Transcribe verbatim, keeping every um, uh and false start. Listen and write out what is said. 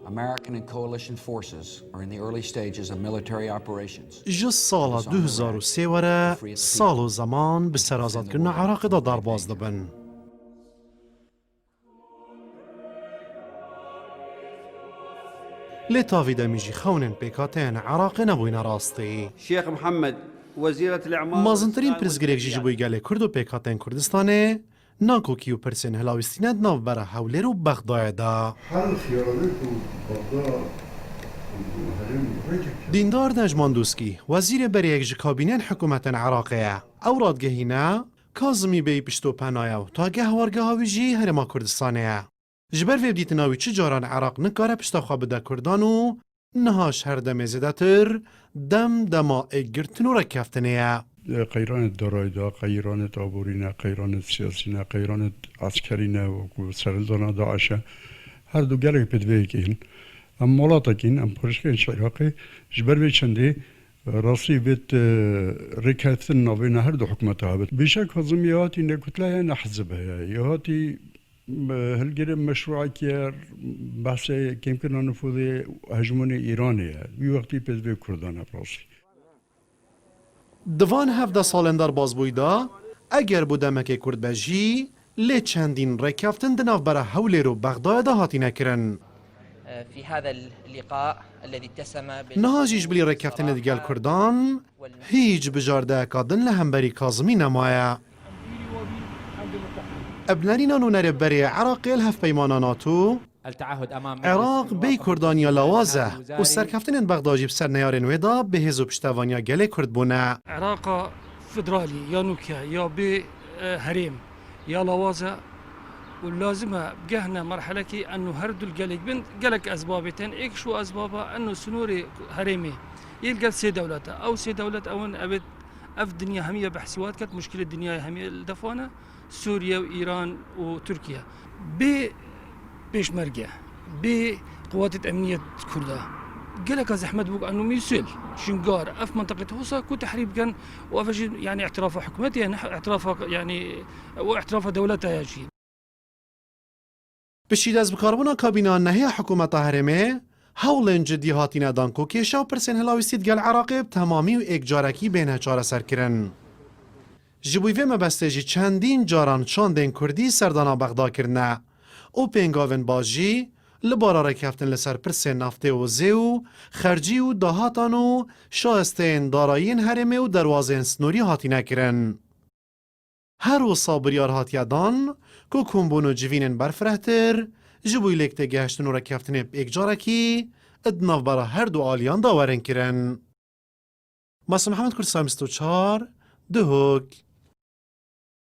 American and coalition forces are in the early stages of military operations. Ji sala du hezar û sê were sal û zeman bi ser azadkirina Iraqê de derbas dibin. Lê tavî demî jî xewnên pêkhateyên Iraqê nebûyne rastî. Şêx Mihemed, Wezîret Le'mal. Mezintirîn pirsgirêk jî ji bo gelê Kurd û pêkhateyên Kurdistanê nakokî û pirsên hilawîstî ne di navbera Hewlêr û Bexdayê de. Her xiyanet û Bexda û herêm û Recep. Dîndar Necman Dûskî, wezîrê berê yek ji kabînên hikûmetên Iraqê ye. Ew radigehîne, Kazimî Bey piştopena ye û tageh wargeha wî jî Herêma Kurdistanê ye. Ji ber vê bi dîtina wî çi caran Iraq nikare pişta xwe bide Kurdan û niha ji her demê zêdetir dem dema êkgirtin û rêkeftinê ye. Qeyranê darayî de, qeyranê aborî ne, qeyranê siyasî ne, qeyranê eskerî ne, wekû serhildana DAIŞ e. Her du gelek pêdiveyê kîn. Em welatekîn, em parêzgehên ji Iraqê, ji ber vê çendê rastî vêt, e, rêkeftin navê ne her du hikûmeta hebit. Bêşek Kazimî hatî ne kutle ye ne hizib heye. Ya hatî, e, hilgirê meşrûekî ye, behsê kêmkirina nifûzê hejemonê Îranê ye. Wî wextî pêdivê Kurdan e rastî. Di van hevdeh salên derbasbûyî de, eger bû demekê kurt be jî, lê çendîn rêkeftin di navbera Hewlêr û Bexdayê de hatine kirin. في هذا اللقاء الذي اتسم بال- Niha jî ji bilî rêkeftinê digel Kurdan, hîç bijardeyeka din li hemberî Kazimî nemaye. Bi nerîna nûnerê berê Iraqê li hevpeymana NATO, Iraq bêyî Kurdan ya lawaz e û serkeftinên Bexda jî bi ser neyarên wê de bi hêz û piştevaniya gelê Kurd bûne. Iraqa federalî ya nûke ya bê, e, herêm ya lawaz e û lazim e bigehne merhelekî eno her du gelek bin gelek ezbabê tên êk ji û ezbaba eno sinorê herêmê yê li gel sê dewlet e. Ew sê dewlet ewin evê ev dinya hemiye behsî wat ket, muşkilê dinyayê hemiye li def wan e. Sûriye û Îran û Tirkiye. Bê pêşmerge, bê quwatê emniyet Kurda. Geleka zehmet bû eno Mûsil, Şingar, ev mintaqet hosa ku tehrîb bikin û ev jî yani îtirafa hikûmetê ye, ne îtirafa yani û îtirafa dewleta ye jî. Piştî destbikarbûna kabîna nehê ya hikûmeta herêmê, hewlên cidî hatine dan ku kêşa û pirsên hilawîstî digel Iraqê bi temamî û êkcarekî bêne çareserkirin. Ji bo vê mebestê jî çendîn caran şandên kurdî serdana Bexda kirine û pêngavên baş jî li bara rêkeftin li ser pirsên naftê û zê û xercî û dahatan û şayesteyên darayiyên herêmê û derwazeyên sinorî hatine kirin. Her wisa biryar hatiye dan ku kombûn û civînên berfirehtir ji bo lêktêgehiştin û rêkeftinê bi êkcarekî di navbera her du aliyan de werin kirin. Masim Mihemed, Kurdistan bîst û çar, Duhok.